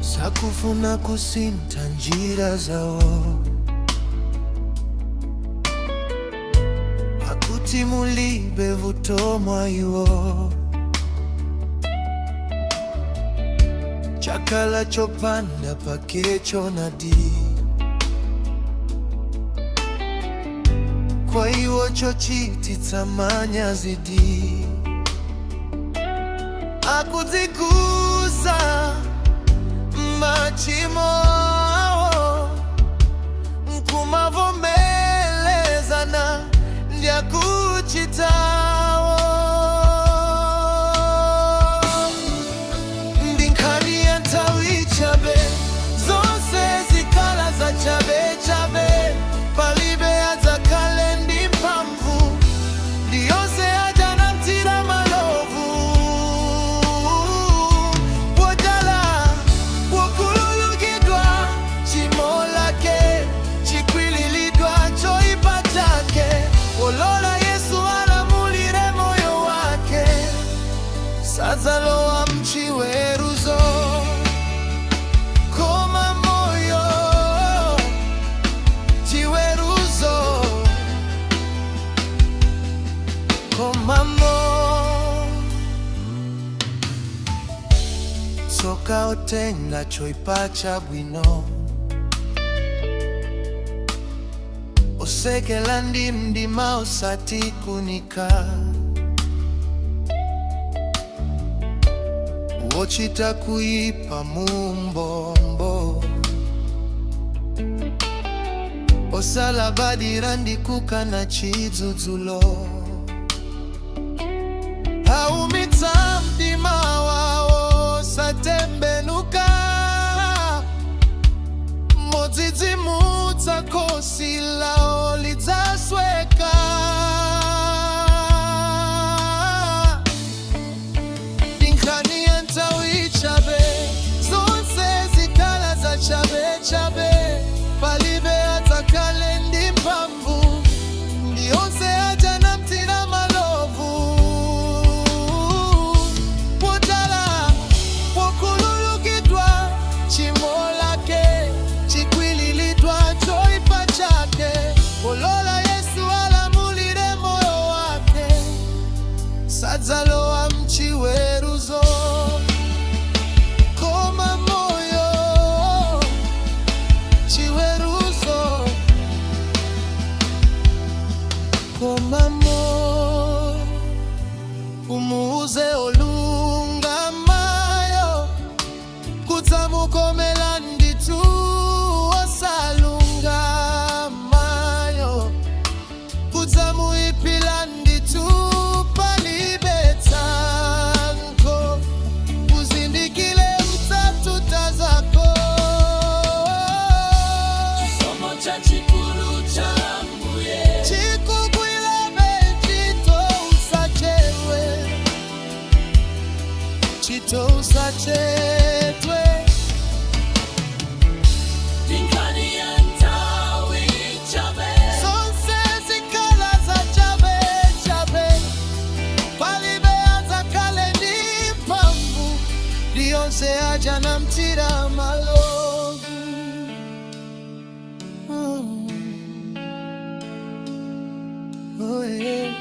Sakufuna kusintha njira zawo, akuti mulibe vuto mwa iwo. Chakhala chopanda pake choonadi kwa iwo chochititsa manyazidi. Akudzikuza machimo awo, nkumavomelezana ndi akuchitawo. Ndi nkhani ya nthawi chabe, zonse zikhala za chabe chabe. Palibe adzakhale ndi mphamvu, ndi onse aja anamthira malovu. Wodala wokhululukidwa tchimo lake, chikwililidwa choipa chake, wolola Yesu alamulire moyo wake, sadzalowa mchiweruzo, koma moyo chiweruzo, koma moyo. Tsoka otenga choipa chabwino, osekela ndi mdima osati kuunika, wochita kuipa muumbombo, osalabadira ndi kukana chidzudzulo, aumitsa mtima wawo satembenuka, modzidzimutsa khosi lawo lidzasweka. Ndi nkhani ya nthawi chabe, zonse zikhala za chabe chabe. Palibe adzakhale ndi mphamvu, ndi onse aja anamthira malovu. Wodala wokhululukidwa tchimo lake, chikwililidwa choipa chake, wolola Yesu alamulire moyo wake, sadzalowa mchiweruzo, koma moyo chiweruzo, koma moyo. Umuuze olungamayo kudzamukomela ndithu, osalungamayo kudzamuipila ndithu. Palibe tsankho, uzindikile udzatuta zako. Chisomo chachikulu cha Ambuye. Chikugwilebe ntchito, usachedwe, ntchito usachedwe. Ndi nkhani ya nthawi chabe. Zonse zikhala za chabe chabe. Palibe adzakhale ndi mphamvu, ndi onse aja anamthira malovu. Oh, yeah.